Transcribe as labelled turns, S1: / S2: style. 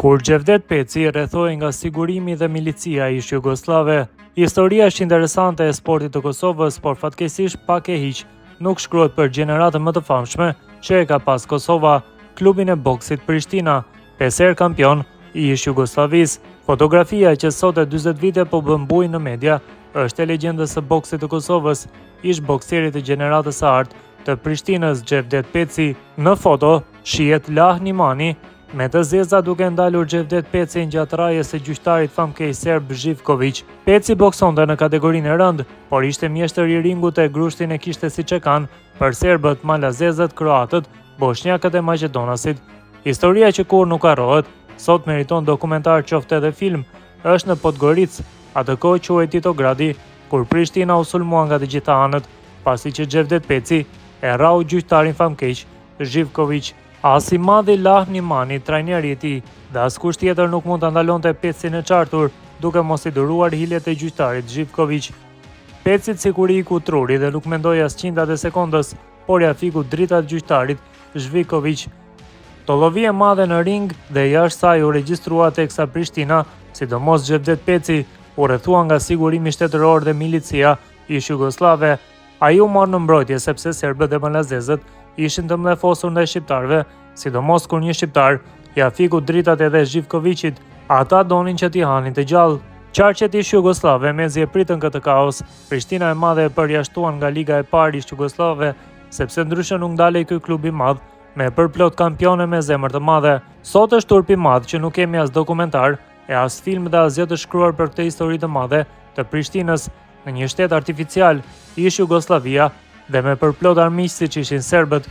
S1: Kur Xhevdet Peci rrethohej nga sigurimi dhe milicia ish-jugosllave. Historia është interesante e sportit të Kosovës, por fatkeqësisht pak e hiq nuk shkruhet për gjeneratën më të famshme që e ka pas Kosova, klubin e boksit Prishtina, pesë herë kampion i ish-Jugosllavisë. Fotografia që sot e 40 vite po bën bujë në media është e legjendës së boksit të Kosovës, ish-boksierit të gjeneratës së artë të Prishtinës, Xhevdet Peci. Në foto shihet Lah Nimani me të zeza duke ndalur Xhevdet Pecin gjatë rrahjes së gjyqtarit famkeq serb Zhivkoviq. Peci boksonte në kategorinë e rëndë, por ishte mjeshtër i ringut e grushtin e kishte siç e kanë për serbët, malazezët, kroatët, boshnjakët e maqedonasit. Historia që kurrë nuk harrohet, sot meriton dokumentar qoftë edhe film, është në Podgoricë, atë kohë quhej Titogradi, kur Prishtina u sulmua nga të gjitha anët, pasi që Xhevdet Peci e rrahu gjyqtarin famkeq Zhivkoviq. As i madhi Lah Nimani, trajneri i tij, dhe askush tjetër nuk mund ta ndalonte Pecin e çartur, duke mos i duruar hilet e gjyqtarit Zhivkoviq. Pecit sikur i iku truri dhe nuk mendoi as qindat e sekondës, por ia fiku dritat gjyqtarit Zhivkoviq. Tollovi e madhe në ring dhe jashtë saj u regjistrua teksa Prishtina, sidomos Xhevdet Peci, u rrethua nga sigurimi shtetëror dhe milicia ish-jugosllave. Ai u mor në mbrojtje sepse serbët dhe malazezët ishin të mllefosur ndaj shqiptarëve, sidomos kur një shqiptar ia fiku dritat edhe Zhivkoviqit, ata donin që t'i hanin të gjallë. Qarqet ish-jugosllave mezi e pritën këtë kaos, Prishtina e madhe e përjashtuan nga Liga e Parë ish-jugosllave, sepse ndryshe nuk ndalej ky klub i madh me përplot kampione me zemër të madhe. Sot është turp i madh që nuk kemi as dokumentar e as film dhe asgjë të shkruar për këtë histori të madhe të Prishtinës, në një shtet artificial, ish Jugosllavia, dhe me përplot armiq siç ishin serbët.